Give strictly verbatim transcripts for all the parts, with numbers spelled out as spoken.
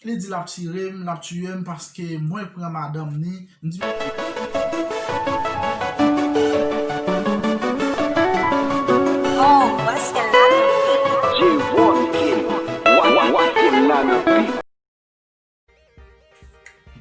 Li di l ap tire m, l ap tiye m paske mwen pran madanm ni. M di, Oh, what's the matter? J-Von King, wa- wa- wa- King Lana Beat.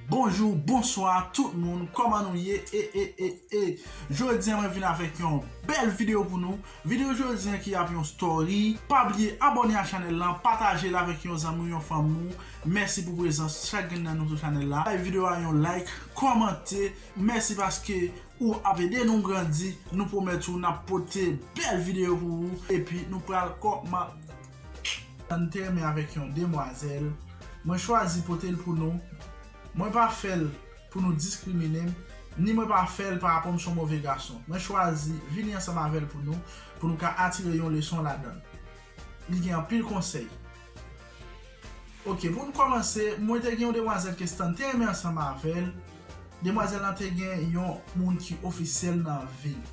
Bonjou, bonswa tout moun, kòman nou ye? E, e, e, e. Jodi an mwen vin avèk yon bèl videyo pou nou. Videyo jodi an ki ap yon story. Pa bliye abòne a chanèl lan, pataje l avèk yon zanmi w, yon fanmi w. Mèsi pou prezans chak grenn nan nou sou chanèl la. Bay videyo a yon like, kòmante. Mèsi paske ou ap ede nou grandi. Nou pwomèt ou n ap pote bèl videyo pou ou. Epi nou pral kòman. Tann te renmen avèk yon demwazèl. Mwen chwazi pote l pou nou. Mwen pa fè l pou nou diskrimine m, ni mwen pa fè l pa rapò m se yon move gason. Mwen chwazi vini ansanm avè l pou nou, pou nou ka atire yon leson ladan l. Li gen anpil konsèy. Ok, pou n kòmanse, mwen te gen yon demwazèl ke Stan te renmen ansanm avè l. Demwazèl lan te gen yon moun ki ofisyèl nan vi l.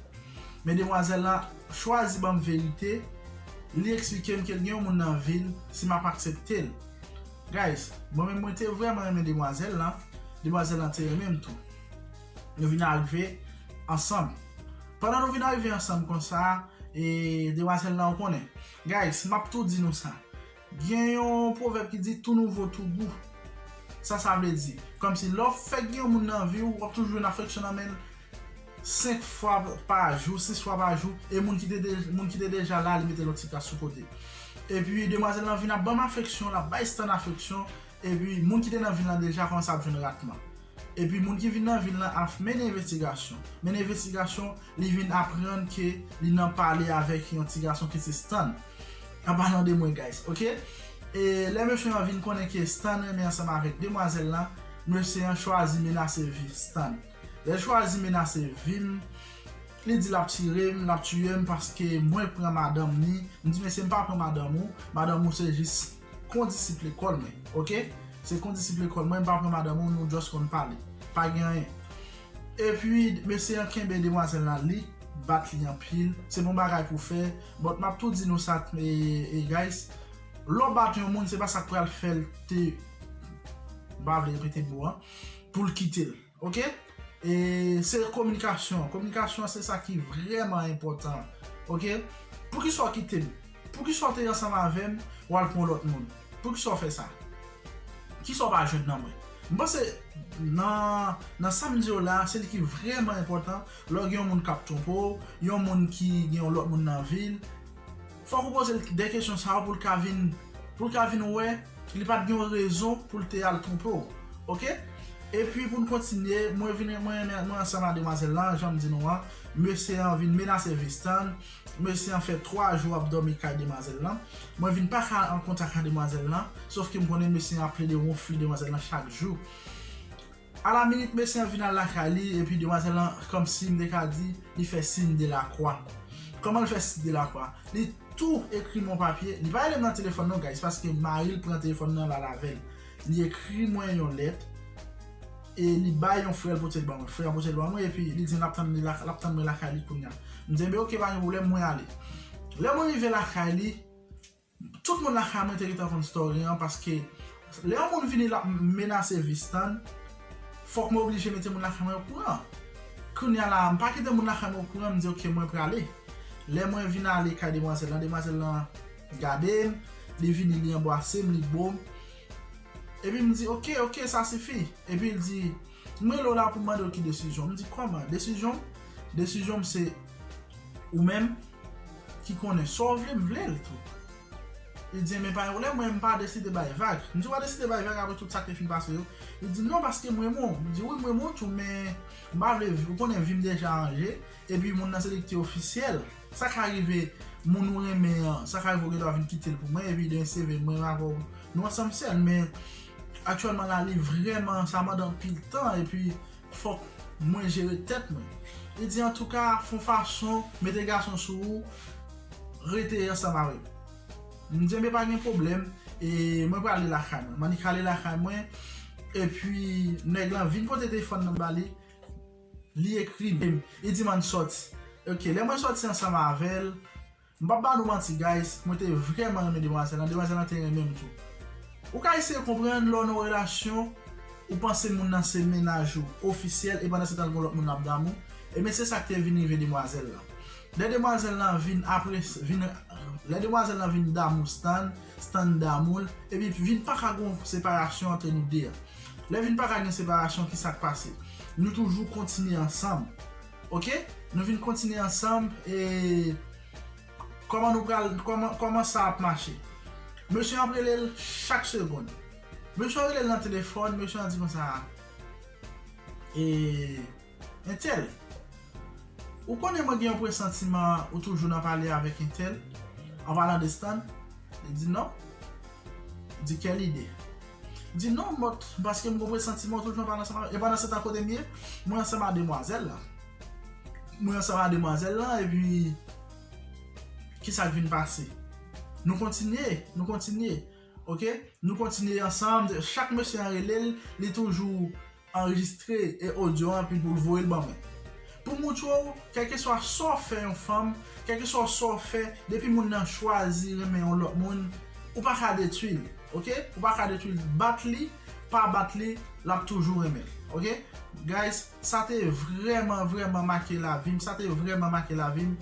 Men demwazèl lan chwazi ban m verite, li eksplike m ke l gen yon moun nan vi l, si m ap aksepte l. Guys, mwen menm mwen te vrèman renmen demwazèl lan, demwazèl lan te renmen m tou. Nou vin arive ansanm. Pandan nou vin arive ansanm konsa, e demwazèl lan ou konnen. Guys, m ap tou di nou sa. Gen yon pwovèb ki di tout nouveau tout goût. Sa sa vle di, kòmsi lè w fèk gen yon moun nan vi w, w ap toujou jwenn afeksyon nan men l senk fwa pa jou, sis fwa pa jou, e moun ki te de- moun ki te deja la, li mete l yon ti kras sou kote. Epi demwazèl lan vin ap ban m afeksyon, l ap bay Stan afeksyon, epi moun ki te nan vi l lan deja kòmanse ap jwenn ratman. Epi moun ki vin nan vi l lan ap mennen envestigasyon. Mennen envestigasyon, li vin aprann ke li nan pale avèk yon ti gason ki se Stan. An palan de mwen, guys, ok? E lè mesye an vin konnen ke Stan renmen ansanm avèk demwazèl lan, mesye an chwazi menase vi Stan. Lè l chwazi menase vi m, li di l ap tire m, l ap tiye m paske mwen pran madanm ni. M di, mesye, m pa pran madanm ou, madanm ou se jis kondisip lekòl mwen, ok? Se kondisip lekòl mwen, m pa pran madanm ou, nou just konn pale. Pa gen anyen. Epi mesye an kenbe demwazèl lan, li bat li anpil. Se pa yon bagay pou fè. But m ap tou di nou sa, e, e guys, lè w bat yon moun, se pa sa k pral fè l te, m pa vle repete mo an, pou l kite l. Ok? E se kominikasyon. Kominikasyon se sa ki vrèman enpòtan. Ok? Poukisa w kite m? Poukisa w te ansanm avè m, w al pran yon lòt moun? Poukisa w fè sa? Kisa w pa jwenn nan mwen? M panse nan, nan sa m di w la, se li ki vrèman enpòtan. Lè w gen yon moun k ap twonpe w, yon moun ki gen yon lòt moun nan vi l, fòk ou poze l de kesyon sa yo pou l ka vin, pou l ka vin wè li pa t gen yon rezon pou l te al twonpe w. Ok? Epi pou n kontinye, mwen vin, mwen, mwen ansanm a demwazèl lan, jan m di nou an, mesye an vin menase vi Stan, mesye an fè twa jou ap dòmi kay demwazèl lan. Mwen vin pa ka an kontak ak demwazèl lan, sòf ke m konnen mesye an ap plede wonfle demwazèl lan chak jou. Alaminit, mesye an vin al lakay li, epi demwazèl lan, kòmsi m te ka di, li fè siy de lakwa. Kòman l fè siy de lakwa? Li tou ekri m yon papye, li pa rele m nan telefòn non, guys, paske mari l pran telefòn nan, l al avè l. Li ekri mwen yon lèt, e li bay yon frè l pote l ban mwen. Frè an pote l ban mwen, epi li di l ap tann li la, l ap tann mwen lakay li kounye a. M di, enben, ok, pa gen pwoblèm, mwen ale. Lè mwen rive lakay li, tout moun lakay mwen te gentan konn story an, paske lè yon moun vini l ap menase vi Stan, fòk mwen oblije mete moun lakay mwen okouran. Kounye a la, m pa kite moun lakay mwen okouran, m di, ok, mwen prale. Lè mwen vin ale kay demwazèl lan, demwazèl lan gade m, li vini, li anbwase m, li bo m. Epi m di, ok, ok, sa sifi. Epi l di, m rele w la pou m mande w ki desizyon. M di, kòman? Desizyon m? Desizyon m se ou menm ki konnen sa w vle, m vle l tou. Li di, enben pa gen pwoblèm, mwen m pa deside bay vag. M di, w pa deside bay vag apre tout sa k te fin pase yo? Li di, non, paske m renmen w. M di, wi, m renmen w tou, men m pa vle, ou konnen vi m deja ranje. Epi moun nan se li ki te ofisyèl. Sa ka rive, moun ou renmen an, sa ka rive ou gendwa vin kite l pou mwen, epi demen se vre, mwen avè w, nou ansanm sèl, men aktyèlman la, li vrèman, sa mande anpil tan, epi fòk mwen jere tèt mwen. Li di, antouka, fè yon fason, mete gason sou ou, rete ansanm avè m. M di, enben pa gen pwoblèm, e mwen prale lakay mwen. M annik ale lakay mwen, epi nèg lan vin pote telefòn nan ba li, li ekri m. Li di m ann sòti. Ok, lè mwen sòti ansanm avè l, m p ap ba nou manti, guys, mwen te vrèman renmen demwazèl lan. Demwazèl lan te renmen m tou. Ou ka eseye konprann lè w nan yon relasyon, ou panse moun nan se mennaj ou ofisyèl, e pandan se tan l gen lòt moun l ap damou. Ebyen, se sa k te vin rive demwazèl lan. Lè demwazèl lan vin apre, vin, lè demwazèl lan vin damou Stan, Stan damou l, epi vin pa ka gen yon separasyon ant nou de a. Lè vin pa ka gen separasyon, ki sa k pase? Nou toujou kontinye ansanm. Oke? Nou vin kontinye ansanm, e kòman nou pral, kòman, kòman sa ap mache? Mesye an ap rele l chak segonn. Mesye an rele l nan telefòn, mesye an di konsa, e, entèl, ou konnen mwen gen yon presantiman ou toujou nan pale avèk entèl, an palan de Stan? Li di non. Li di, kèl ide? Li di non, mòt, paske m gen presantiman ou toujou nan pale ansanm avè l. E pandan se tan kote m ye, mwen ansanm a demwazèl la. Mwen ansanm a demwazèl lan, epi ki sa k vin pase? Nou kontinye, nou kontinye. Oke? Nou kontinye ansanm. Chak mesye an rele l, li toujou anrejistre e odyo an, epi pou l voye l ban mwen. Pou m montre w, kèlkeswa sa w fè yon fanm, kèlkeswa sa w fè, depi moun nan chwazi renmen yon lòt moun, ou pa ka detwi l, oke? Ou pa ka detwi l. Bat li, pa bat li, l ap toujou renmen l, oke? Guys, sa te vrèman, vrèman make lavi m, sa te vrèman make lavi m,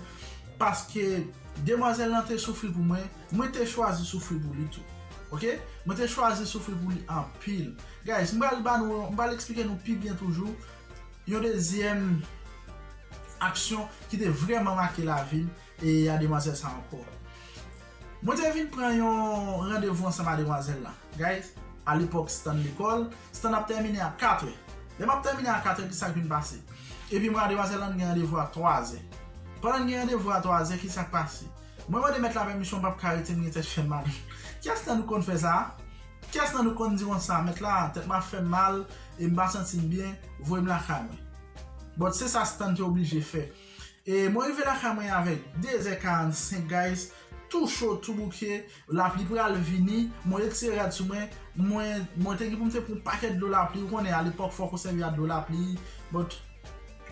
paske demwazèl lan te soufri pou mwen, mwen te chwazi soufri pou li tou, oke? Mwen te chwazi soufri pou li anpil. Guys, m pral ba nou, m pral eksplike nou pi byen toujou yon dezyèm aksyon ki te vrèman make lavi m e a demwazèl sa ankò. Mwen te vin pran yon randevou ansanm a demwazèl la. Guys, alepòk Stan lekòl, Stan ap tèmine a katrè. Lè m ap tèmine a katrè, ki sa k vin pase? Epi mwen a demwazèl lan gen randevou a twazè. Pandan n gen randevou a twazè, ki sa k pase? Mwen mande mèt la pèmisyon, m p ap ka rete, m gen tèt fè mal. Kiyès nan nou konn fè sa? Kiyès nan nou konn di konsa, mèt la, tèt m ap fè m mal, e m pa santi m byen, voye m lakay mwen. But se sa Stan te oblije fè. E mwen rive lakay mwen avèk dezè karannsenk, guys, tou cho, tou bouke, lapli pral vini, mwen retire rad sou mwen, mwen, mwen te gen pou m te pran yon pakèt dlo lapli, ou konnen alepòk fòk ou sèvi a dlo lapli, but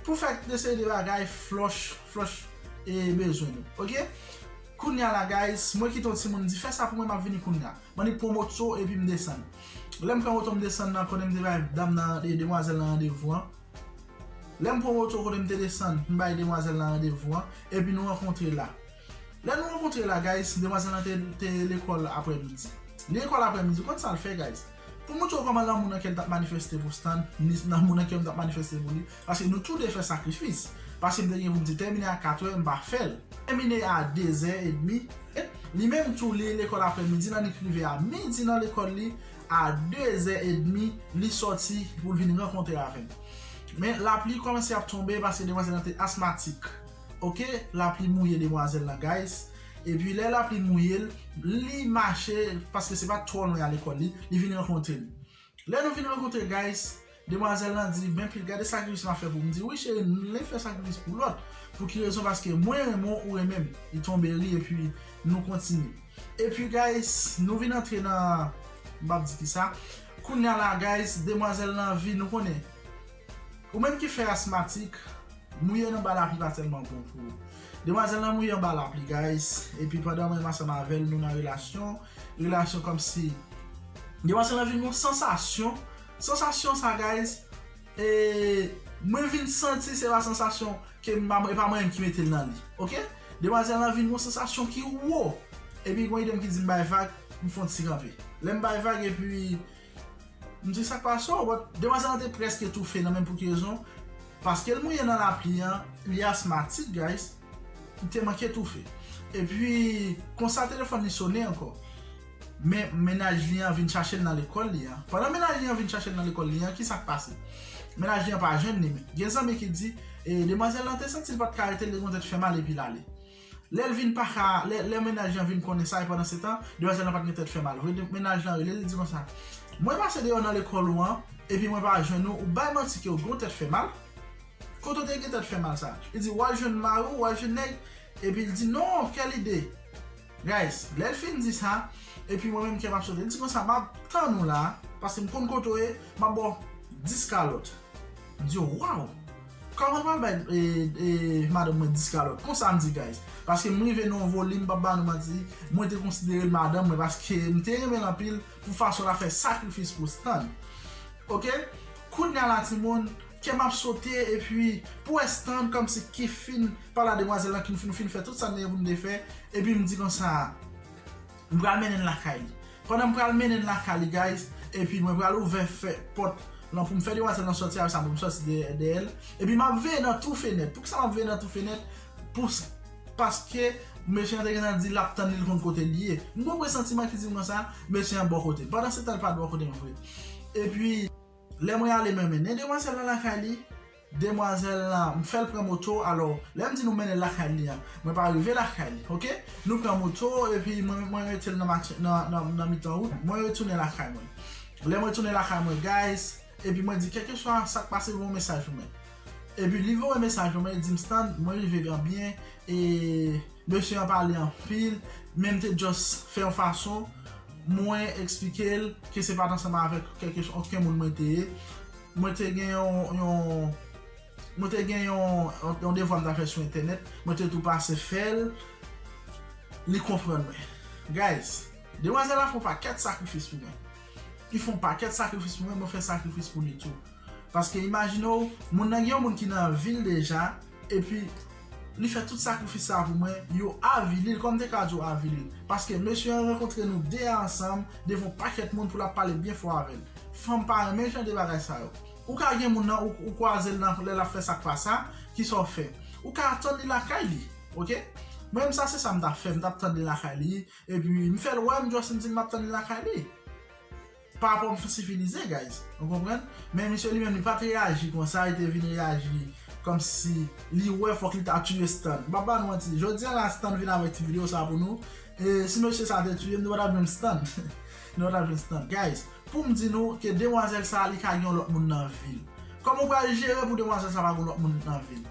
pou fè de seri de bagay, flòch, flòch, e bezwen nou, oke? Kounya la, guys, mwen kite yon timoun di, fè sa pou mwen, m ap vini kounya. M annik pran moto epi m desann. Lè m pran moto m desann nan, kote m te bay dam nan, e, demwazèl nan randevou an. Lè m pran moto kote m te desann, m bay demwazèl nan randevou an, epi nou rankontre la. Lè nou rankontre la, guys, demwazèl lan te, te lekòl aprèmidi. Li lekòl aprèmidi, ou konn sa l fè, guys? Pou montre w kòman lanmou nan kè l t ap manifeste pou Stan, ni lanmou nan kè m t ap manifeste pou li, paske nou tou de fè sakrifis. Paske m te gen pou m te tèmine a katrè, m pa fè l. Tèmine a dezè edmi. Li menm tou, li lekòl aprèmidi, l annik rive a midi nan lekòl li, a dezè edmi, li sòti pou l vin rankontre avè m. Men lapli kòmanse ap tonbe paske demwazèl lan te asmatik. Oke, lapli mouye demwazèl lan, guys. Epi lè lapli mouye l, li mache, paske se pa t twò lwen a lekòl li, li vin rankontre m. Lè nou vin rankontre, guys, demwazèl lan di, men pil, gade sakrifis m ap fè pou ou. M di, wi cheri, nou vle fè sakrifis pou lòt. Pou ki rezon? Paske mwen renmen w, ou renmen m. Li tonbe ri epi nou kontinye. Epi, guys, nou vin antre nan, m p ap di ki sa. Kounya la, guys, demwazèl lan vin, nou konnen. Ou menm ki fè asmatik, mouye nan ba lapli pa tèlman bon pou ou. Demwazèl lan mouye anba lapli, guys. Epi pandan mwen menm ansanm avè l, nou nan relasyon. Relasyon kòmsi demwazèl lan vin yon sansasyon. Sansasyon sa, guys, e mwen vin santi se pa sansasyon ke m pa, e pa mwen menm ki mete l nan li. Oke? Demwazèl lan vin yon sansasyon ki wo. Epi gon ide m ki di m bay vag, m fè yon ti kanpe. Lè m bay vag, epi m di, sa k pase w? But demwazèl lan te prèske toufe nan menm pou ki rezon? Paske l mouye nan lapli an, li asmatik, guys. Li te manke toufe. Epi, konsa telefòn li sonnen ankò. Men mennaj li an vin chache l nan lekòl li an. Pandan mennaj li an vin chache l nan lekòl li an, ki sa k pase? Mennaj li an pa jwenn li. Gen zanmi ki di, e, demwazèl lan te santi l pa t ka rete, li te gon tèt fè mal epi l ale. Lè l vin pa ka, lè, lè mennaj lan vin konnen sa, e pandan se tan, demwazèl lan pa t gen tèt fè mal vre. Mennaj lan rele l, li di konsa, mwen pase deyò nan lekòl ou an, epi mwen pa jwenn ou, ou bay manti ke w gen yon tèt fè mal. Kote w te gen tèt fè mal sa? Li di, w al jwenn mari w, w al jwenn nèg, epi l di, non, kèl ide. Guys, lè l fin di sa, epi mwen menm kè m ap sote, li di konsa, m ap tann ou la, paske m konn kote w ye, m ap ba w dis kalòt. M di, waw! Kòman m pral bay e, e, madanm mwen dis kalòt? Konsa m di, guys. Paske m rive nan yon volim, m p ap ba nou manti, mwen te konsidere l madanm mwen, paske m te renmen l anpil pou fason l ap fè sakrifis pou Stan. Oke? Kounye a la, timoun, kè m ap sote, epi pou wè Stan, kòmsi ki fin pale a demwazèl lan, ki nou fin fè tout sa n te gen pou n te fè, epi m di konsa, m pral mennen l lakay li. Pandan m pral mennen l lakay li, guys, epi mwen pral ouvè fè pòt lan pou m fè demwazèl lan sòti, apre sa pou m sòti dèyè, dèyè l. Epi m ap veye nan tou fenèt. Poukisa m ap veye nan tou fenèt? Pou, paske mesye an te gentan di l ap tann li, l konn kote l ye. M konprann santiman ki di m konsa, mesye an bò kote m. Pandan se tan, l pa t bò kote m vre. Epi, lè mwen ale, mwen mennen demwazèl lan lakay li, demwazèl lan, m fè l pran moto, alò, lè m di nou mennen l lakay li an, mwen pa rive lakay li, oke? Nou pran moto, epi mwen, mwen rete l nan, nan, nan, nan mitan wout, mwen retounen lakay mwen. Lè mwen retounen lakay mwen, guys, epi mwen di, kèlkeswa sa k pase, voye yon mesaj pou mwen. Epi li voye mesaj pou mwen, li di m, Stan, mwen rive byen, e mesye an pale anpil, men m te just fè yon fason, mwen eksplike l ke se pa t ansanm avèk kèlkeswa, okenn moun mwen te ye. Mwen te gen yon, yon, mwen te gen yon, yon, yon devwa m ta fè sou entènèt, mwen te tou pase fè l, li konprann mwen. Guys, demwazèl la fè yon pakèt sakrifis pou mwen. Li fè yon pakèt sakrifis pou mwen, mwen fè sakrifis pou li tou. Paske imajine w, moun nan gen yon moun ki nan vi l deja, epi li fè tout sakrifis sa pou mwen, yo avili l, kòm m te ka di w avili l. Paske mesye an rankontre nou de a ansanm, devan yon pakèt moun pou l ap pale byen fò avè l. Fanm pa renmen jan de bagay sa yo. Ou ka gen moun nan, ou, ou kwaze l nan, lè l ap fè sa k pa sa, kisa w fè? Ou ka tann li lakay li, oke? Mwen menm sa se sa m t ap fè, m t ap tann li lakay li, epi m fè l wè m just di l m ap tann li lakay li. Pa rapò m sivilize, guys. Ou konprann? Men misye li menm, li pa t reyaji konsa, li te vin reyaji kòmsi li wè fòk li ta tiye Stan. M p ap ba nou manti. Jodi a la, Stan vin avèk ti videyo sa pou nou. E si mesye sa te tiye m, nou pa t ap jwenn Stan. Nou pa t ap jwenn Stan. Guys, pou m di nou ke demwazèl sa, li ka gen yon lòt moun nan vi l. Kòman w pral jere pou demwazèl sa pa gen yon lòt moun nan vi l?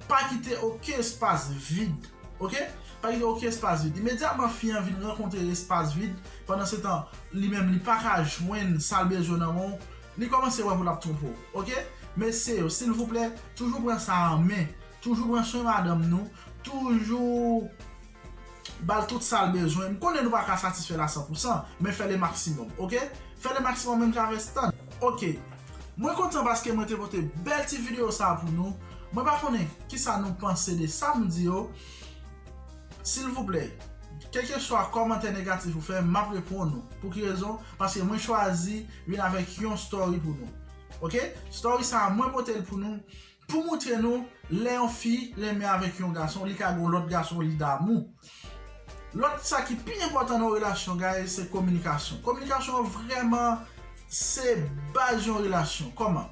Pa kite okenn espas vid. Oke? Pa kite okenn espas vid. Imedyatman fi an vin rankontre espas vid, pandan se tan, li menm li pa ka jwenn sa l bezwen nan men w, li kòmanse wè pou l ap twonpe w. Oke? Mesye yo, silvouplè, toujou pran sa an men. Toujou pran swen madanm nou. Toujou ba l tout sa l bezwen. M konnen nou pa ka satisfè l a san pou san, men fè le maksimòm, oke? Fè le maksimòm menm jan avèk Stan. Oke. Mwen kontan paske mwen te pote bèl ti videyo sa a pou nou. Mwen pa konnen kisa nou panse de sa m di yo. Silvouplè, kèlkeswa kòmantè negatif ou fè, m ap reponn ou. Pou ki rezon? Paske mwen chwazi vin avèk yon story pou nou. Oke? Story sa a, mwen pote l pou nou, pou montre nou, lè yon fi renmen avèk yon gason, li ka gen yon lòt gason, li damou. Lòt sa ki pi enpòtan nan yon relasyon, guys, se kominikasyon. Kominikasyon an vrèman se baz yon relasyon. Kòman?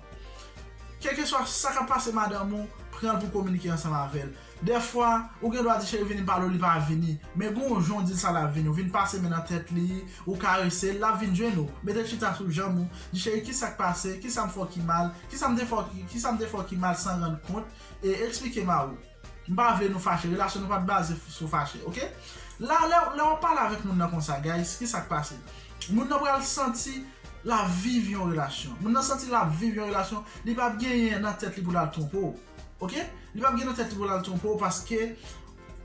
Kèlkeswa sa k ap pase madanm ou, pran l pou kominike ansanm avè l. Dèfwa, ou gen dwa di, cheri, vini m pale w, li pa vini. Men gen yon jan w di l sa, l ap vini. Ou vin pase men nan tèt li, ou karese l, l ap vin jwenn ou. Mete chita sou janm ou, di, cheri, kisa k pase? Kisa m fè w ki mal? Kisa m te fè w ki, kisa m te fè w ki mal san rann kont? E eksplike m a ou. M pa vle nou fache. Relasyon nou pa t baze sou fache, oke? La, lè, lè w ap pale avèk moun nan konsa, guys, kisa k pase? Moun nan pral santi l ap viv yon relasyon. Moun nan santi l ap viv yon relasyon, li p ap genyen nan tèt li pou l al twonpe w. Oke? Li p ap gen nan tèt li pou l al twonpe w paske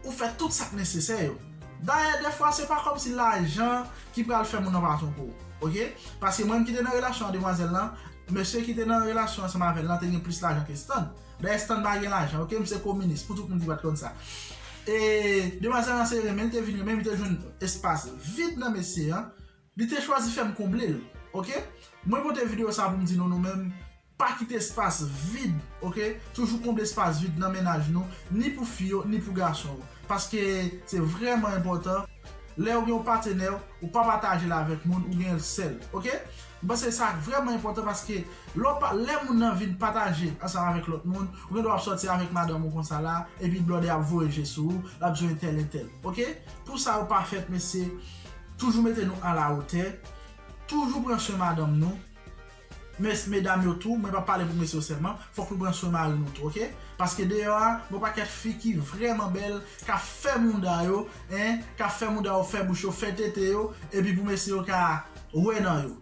ou fè tout sa k nesesè yo. Dayè, dèfwa, se pa kòmsi lajan ki pral fè moun nan pa twonpe w. Oke? Paske mwen menm ki te nan relasyon an, demwazèl lan, mesye ki te nan relasyon ansanm avè l lan te gen plis lajan ke Stan. Dayè, Stan pa gen lajan, oke? M se kominis, pou tout moun ki pa t konn sa. E demwazèl lan se renmen, li te vin renmen, li te jwenn espas vid nan mesye an. Li te chwazi fè m konble l, oke? Mwen pote videyo sa pou m di nou, nou menm, pa kite espas vid, oke? Toujou konble espas vid nan mennaj nou, ni pou fi yo, ni pou gason yo. Paske se vrèman enpòtan. Lè ou gen yon patenè, ou pa pataje l avèk moun, ou gen l sèl, oke? M panse sa vrèman enpòtan paske lè w pa, lè moun nan vin pataje ansanm avèk lòt moun, ou gen dwa ap sòti avèk madanm ou konsa la, epi blòdè ap voye je sou ou, l ap di w entèl, entèl, oke? Pou sa yo pa fèt, mesye, toujou mete nou alawotè, toujou pran swen madanm nou. Mes, medam yo tou, mwen p ap pale pou mesye yo sèlman, fòk nou pran swen mari nou tou, oke? Paske deyò a, gen yon pakèt fi ki vrèman bèl, k ap fè mouda yo, en, k ap fè mouda yo, fè bouch yo, fè tete yo, epi pou mesye yo ka wè nan yo.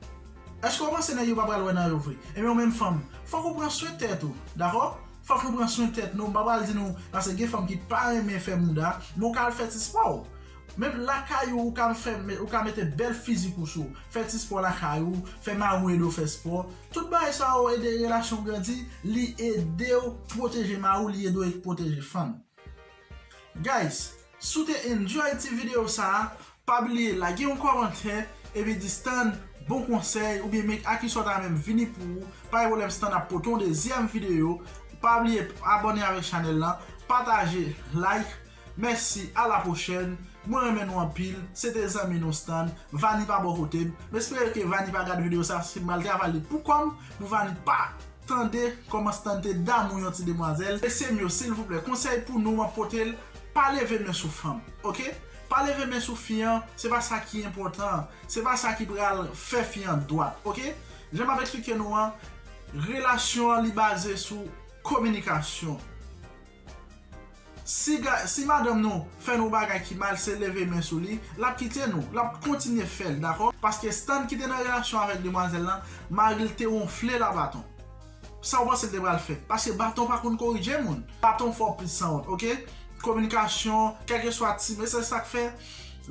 Èske w panse nèg yo pa pral wè nan yo vre? Ebyen, ou menm fanm, fòk ou pran swen tèt ou, dakò? Fòk nou pran swen tèt nou. M pa pral di nou, paske gen fanm ki pa renmen fè mouda, men w ka al fè ti spò w. Menm lakay ou, ou ka fè, ou ka mete bèl fizik ou sou, fè ti spò lakay ou, fè mari w ede w fè spò. Tout bagay sa yo ede relasyon w grandi, li ede w pwoteje mari w, li ede w pwoteje fanm. Guys, si w te enjoy ti videyo sa a, pa bliye lage yon kòmantè, epi di Stan bon konsèy, oubyen men a ki sa w ta renmen m vini pou ou. Pa gen pwoblèm, Stan ap pote yon dezyèm videyo. Pa bliye abòne avèk chanèl lan, pataje, like. Mèsi, a la pwochèn. Mwen renmen nou anpil. Se te zanmi nou Stan. Vani pa bò kote m. M espere ke Vani pa gad videyo sa, paske m pral travay li pou kò m, pou Vani pa tande kòman Stan te damou yon ti demwazèl. Mesye m yo, silvouplè, konsèy pou nou, m ap pote l, pa leve men sou fanm, oke? Pa leve men sou fi an, se pa sa ki enpòtan, se pa sa ki pral fè fi an dwat, oke? Jan m ap eksplike nou an, relasyon an li baze sou kominikasyon. Si, ga- si madanm nou fè nou bagay ki mal, se leve men sou li, l ap kite nou, l ap kontinye fè l, dakò? Paske Stan ki te nan relasyon avèk demwazèl lan, mari l te wonfle l a baton. Sa w panse l te pral fè? Paske baton pa konn korije moun. Baton fè w plis sanwont, oke? Kominikasyon, kèlkeswa ti, men se sa k fè,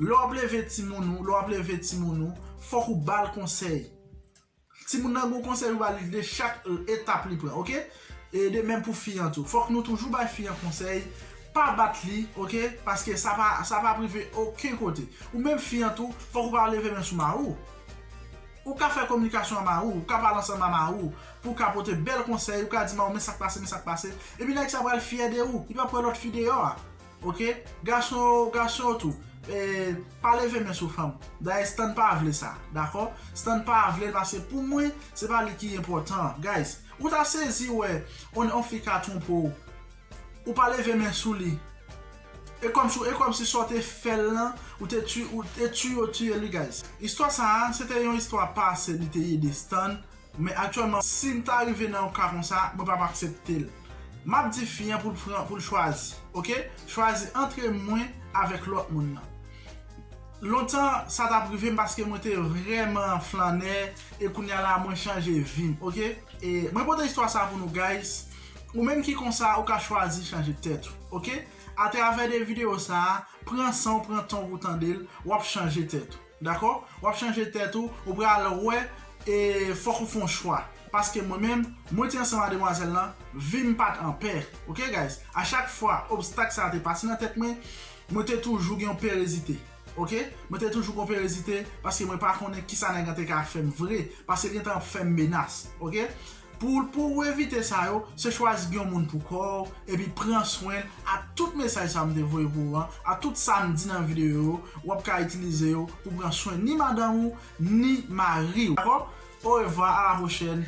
lè w ap leve timoun ou, lè w ap leve timoun ou, fòk ou ba l konsèy. Timoun nan gon konsèy ou ba li de chak etap li pran, oke? E de menm pou fi an tou. Fòk nou toujou bay fi an konsèy, pa bat li, oke? Paske sa pa, sa pa ap rive okenn kote. Ou menm fi an tou, fòk ou pa leve men sou mari w. Ou ka fè kominikasyon a mari w, ou ka pale ansanm a mari w, pou w ka pote bèl konsèy, ou ka di mari w, men sa k pase, men sa k pase. Epi nèg sa pral fyè de ou, li p ap wè lòt fi deyò a. Oke? Gason, gason tou, e, pa leve men sou fanm. Dayè, Stan pa vle sa, dakò? Stan pa vle l paske pou mwen, se pa li ki enpòtan, guys. Ou ta sezi wè, on, on fi ka twonpe w. Ou pa leve men sou li. E kòmsi, e kòmsi sa w te fè l lan, ou te ti-, ou te tiye, tiye li, guys. Istwa sa a, se te yon istwa pase, li te ye de Stan. Men aktyèlman, si m ta rive nan yon ka konsa, mwen p ap aksepte l. M ap di fi an pou l pran, pou l chwazi, oke? Chwazi antre mwen avèk lòt moun nan. Lontan, sa t ap rive m paske mwen te vrèman flannè, e kounye a la, mwen chanje vi m, oke? E mwen pote istwa sa pou nou, guys. Ou menm ki konsa, ou ka chwazi chanje tèt ou, oke? Atravè de videyo sa a, pran san w, pran tan w pou tande l, w ap chanje tèt ou. Dakò? W ap chanje tèt ou, ou pral wè, e fòk ou fè yon chwa. Paske mwen menm, mwen te ansanm a demwazèl lan, vi m pa t anpè. Oke, guys? A chak fwa, obstak sa a te pase nan tèt mwen, mwen te toujou gen yon perezite. Oke? Mwen te toujou gen yon perezite, paske mwen pa konnen kisa nèg lan te ka fè m vre, paske li gentan ap fè m menas. Oke? Pou, pou w evite sa yo, se chwazi gen yon moun pou kò w, epi pran swen l. A tout mesaj sa m te voye pou ou an, a tout sa m di nan videyo yo, w ap ka itilize yo pou pran swen ni madanm ou, ni mari w. Dakò? Orevwa, a la pwochèn.